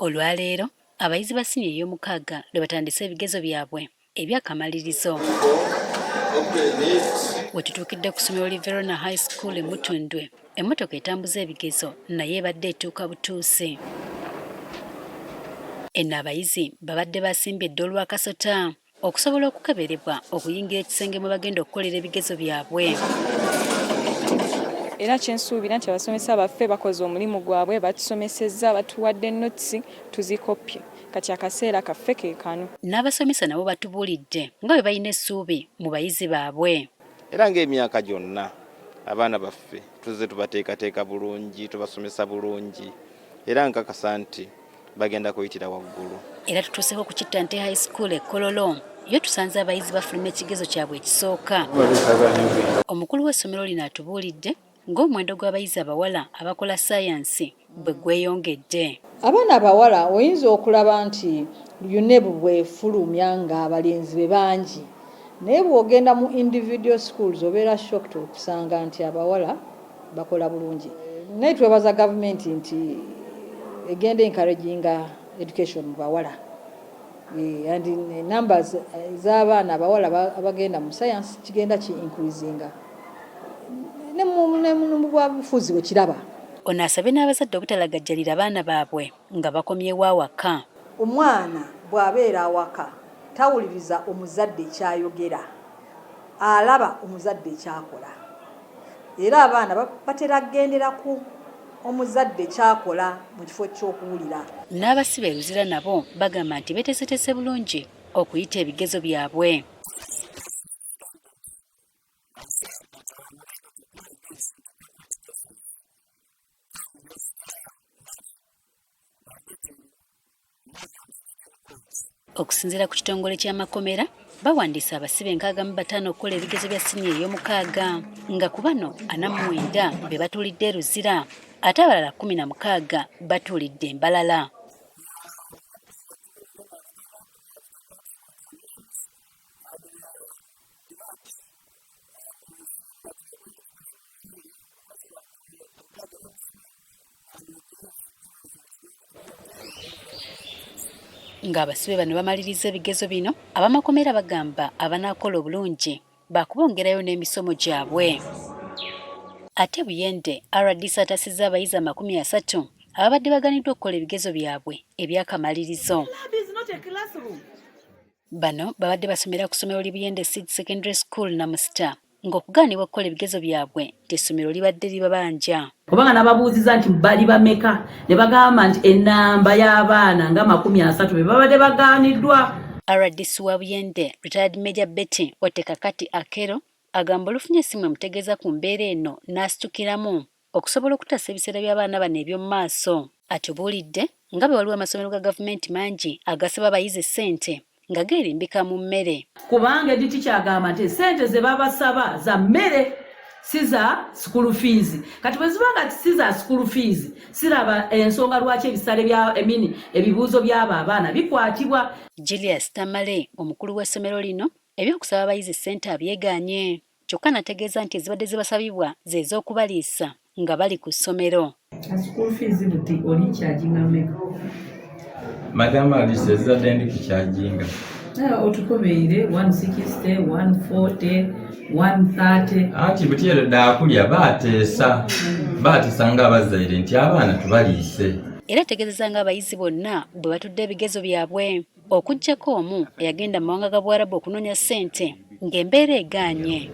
Olwaleero abayizi ba siniya ey'omukaaga lwe batandise ebigezo byabwe eby'akamalirizo. We tutuukidde ku ssomero li Verona High School e Mutundwe, emmotoka etambuza ebigezo naye ebadde etuuka butuusi. Eno abayizi babadde basimbye dda olw'akasota okusobola okukeberebwa okuyingira ekisenge mwe bagenda okukolera ebigezo byabwe. Era kyensuubira nti abasomesa baffe bakoze omulimu gwabwe, batusomesezza, batuwadde notisi tuzikoppye, kati akaseera kaffe ke kano. N'abasomesa nabo batubuulidde nga bwe balina essuubi mu bayizi baabwe. Era ng'emyaka gyonna abaana baffe tuzze tubateekateeka bulungi, tubasomesa bulungi era nkakasa nti bagenda kuyitira waggulu. Era tutuuseeko ku Kittante High School e Kololo yo tusanze abayizi bafuluma ekigezo kyabwe ekisooka. Omukulu w'essomero lino atubuulidde ng'omuwendo gw'abayizi abawala abakola ssaayansi bwe gweyongedde. Abaana abawala oyinza okulaba nti UNEB bw'efulumya ng'abalenzi be bangi naye bw'ogenda mu individual schools obeera shocked okusanga nti abawala bakola bulungi. Naye twebaza gavumenti nti egenda encouraginga education mu bawala and numbers z'abaana abawala abagenda mu science kigenda ki increasinga ne mu bwabufuzi bwe kiraba. Ono asabye n'abazadde obutalagajjalira baana baabwe nga bakomyewo awaka. Omwana bw'abeera awaka tawuliriza omuzadde ky'ayogera, alaba omuzadde kyakola. Era abaana batera kugendera ku omuzadde kyakola mu kifo ky'okuwulira. N'abasibe e Luzira nabo bagamba nti beeteeseteese bulungi okuyita ebigezo byabwe. Okusinziira ku kitongole ky'amakomera, bawandiise abasibe 65 okukola ebigezo bya siniya ey'omukaaga nga ku bano 49 be batuulidde e Luzira ate abalala 16 batuulidde e Mbalala. Ng'abasibe bano bamaliriza ebigezo bino, abamakomera bagamba abanaakola obulungi baakubongerayo n'emisomo gyabwe. Ate Buyende RDC atasizza abayizi 30 ababadde baganiddwa okukola ebigezo byabwe eby'akamalirizo. Bano babadde basomera ku ssomero li Buyende Seed Secondary School Namusita ng'okugaanibwa okukola ebigezo byabwe nti essomero libadde libabanja. Kubanga nababuuziza nti bali bameka ne bagamba nti ennamba y'abaana nga 30 be babadde bagaaniddwa. RDC wa Buyende Retired Major Betty Otekakati Akero agamba olufunye essimu emutegeeza ku mbeera eno n'asitukiramu okusobola okutaasa ebiseera by'abaana bano eby'omu maaso. Atubuulidde nga bwe waliwo amasomero ga gavumenti mangi agasaba abayizi ssente nga geerimbika mu mmere. Kubanga Editi kyagamba nti essente ze babasaba za mmere si za school fees. Kati bwe ziba nga si za school fees, siraba ensonga lwaki ebisale bya emini ebibuuzo by'abo abaana bikwatibwa. Julius Tamale omukulu w'essomero lino eby'okusaba abayizi ssente abyegaanye kyokka n'ategeeza nti ezibadde zibasabibwa ze z'okubaliisa nga bali ku ssomero. School fees buti oli kyajinga meka? Madam Alice ezadde ndi kukyajinga. Otukobeire 160, 140, 130. Anti buti ero daakulya baateesa baateesa ng'abazaire nti abaana tubaliise. Era ategeezezza ng'abayizi bonna bwe batudde ebigezo byabwe okuggyako omu eyagenda mu mawanga ga Buwarabu okunoonya ssente ng'embeera egaanye.